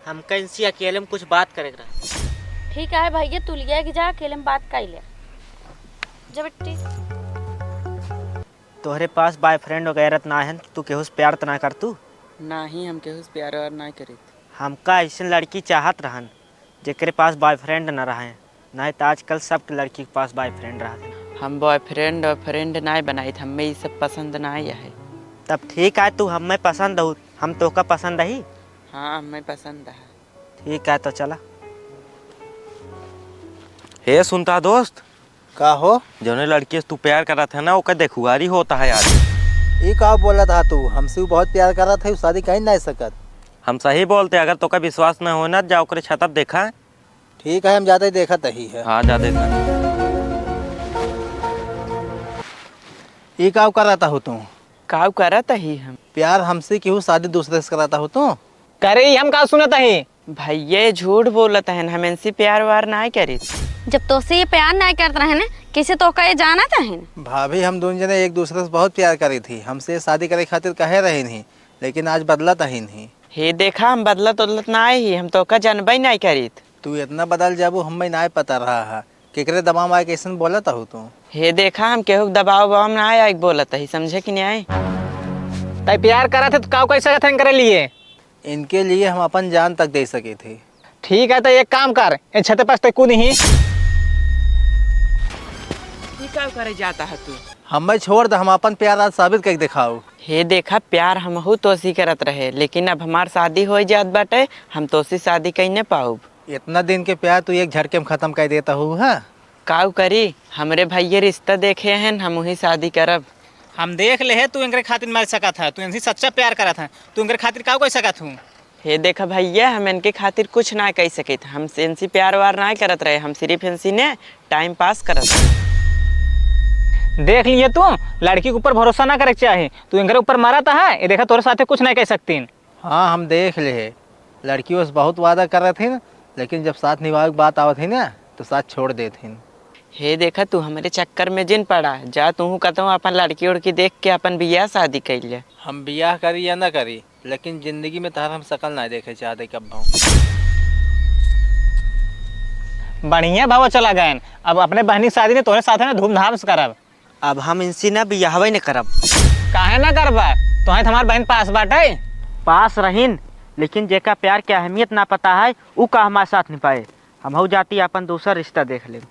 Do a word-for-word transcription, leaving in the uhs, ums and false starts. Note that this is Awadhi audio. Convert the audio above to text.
हमका इनसे अकेले में कुछ बात करे के रहा। ठीक है भैया, तू लिया के जा, अकेले में बात कर ले। जा बेटी। तोहरे पास बॉयफ्रेंड वगैरह त ना है, तू केहू से प्यार त ना कर तू? नाही, हम केहू से प्यार व्यार नाही करीत। हमका ऐसन लड़की चाहत रहन, जेकरे पास बॉयफ्रेंड न रहे, नहीं तो आजकल सबके लड़की के पास बॉयफ्रेंड रहत है। हम बॉयफ्रेंड और फ्रेंड नाही बनाइत, हमें ई सब पसंद नाही है। तब ठीक है, तू हमें पसंद हो, हम तोका पसंद ही। हाँ, हमें पसंद है। ठीक है, तो चला। हे सुनता दोस्त, का हो? जौने लड़की से तू प्यार करत है ना, ओकर देखुआरी होता है आज। ई का बोलत हा तू? हमसे ऊ बहुत प्यार करत है, ऊ शादी कहीं नहीं सकत। हम सही बोलते, अगर तोका विश्वास न हो ना, जा ओकरे छतप देखा। ठीक है, हम जाते देखत ही है। हाँ, जा देखा। ई का करत हो तू? का करत ही हम? प्यार हमसे केहू शादी दूसरे से करत हो तू? करे, ई हम का सुनत ही? भैया, ये झूठ बोलत हन, हम इनसे प्यार व्यार नाय करीत। जब तोसे ये प्यार नाय करत रहन, कैसे तोका ये जानत हन? भाभी, हम दोनों जने एक दूसरे से बहुत प्यार करीत ही, हमसे शादी करे खातिर कहे रहिन ही, लेकिन आज बदलत हइन ही। हे देखा, हम बदलत उदलत नाय ही, हम तोका जानबे नाय करीत। तू इतना बदल जाबू, हमें नाय पता रहा है, केकरे दबाव में आके ऐसन बोलत हो तू? हे देखा, हम केहू के दबाव उबाव में नाय आइके बोलत ही, समझे कि नाय? तै प्यार करत है तो का कह सकत है इनकरे लिए? इनके लिए हम अपन जान तक दे सके थे। ठीक है, तो एक काम कर, ए छते पर से कूद ही। ई का करे जाता है तू? हमें छोड़ दे, हम अपन प्यार आज साबित करके दिखाओ। हे देखा, प्यार हमहू तोसी करत रहे, लेकिन अब हमार शादी हो जात बाटे, हम तोसी शादी कइने पाउब। इतना दिन के प्यार तू एक झटके में खत्म कर देता हूँ, हाँ? काऊ करी, हमरे भैये रिश्ता देखे हैं, हम वही शादी करब। हम देख ले है, तू इनकरे खातिर मर सकत है, तू इनसे सच्चा प्यार करत है, तू इनकरे खातिर काऊ कर सकत हूँ? हे देखा भैया, हम इनके खातिर कुछ ना कह सकित, हम इनसे प्यार व्यार ना करत रहे, हम सिर्फ इनसे ने टाइम पास करत रहे। देख लिए तू, लड़की के ऊपर भरोसा ना करे के चाही, तू इनकरे ऊपर मरत है, ये देखा तोरे साथे कुछ ना कह सकतीन। हाँ, हम देख ले है, लड़कियों से बहुत वादा करत हिन, लेकिन जब साथ निभावे के बात आवत ही ना, तो साथ छोड़ देत हिन। हे देखा, तू हमरे चक्कर में जिन पड़ा, जा तू कतहूँ अपन लड़की उड़की देख के अपन बियाह शादी कर ले। हम बियाह करी या ना करी, लेकिन जिंदगी में तहर हम शकल ना देखे चाहते कब्बो। बढ़िया बाबा चला गए, अब अपने बहनी की शादी ने तोरे साथ में धूमधाम से करब। अब हम इनसे ना बियाहवे न करब। काहे ना करबा? तोहे तो हमार बहन पास बाटे। पास रहीन, लेकिन जेका प्यार के अहमियत ना पता है, ऊ का हमारे साथ निभाए। हमहू जाती अपन दूसर रिश्ता देख लेब।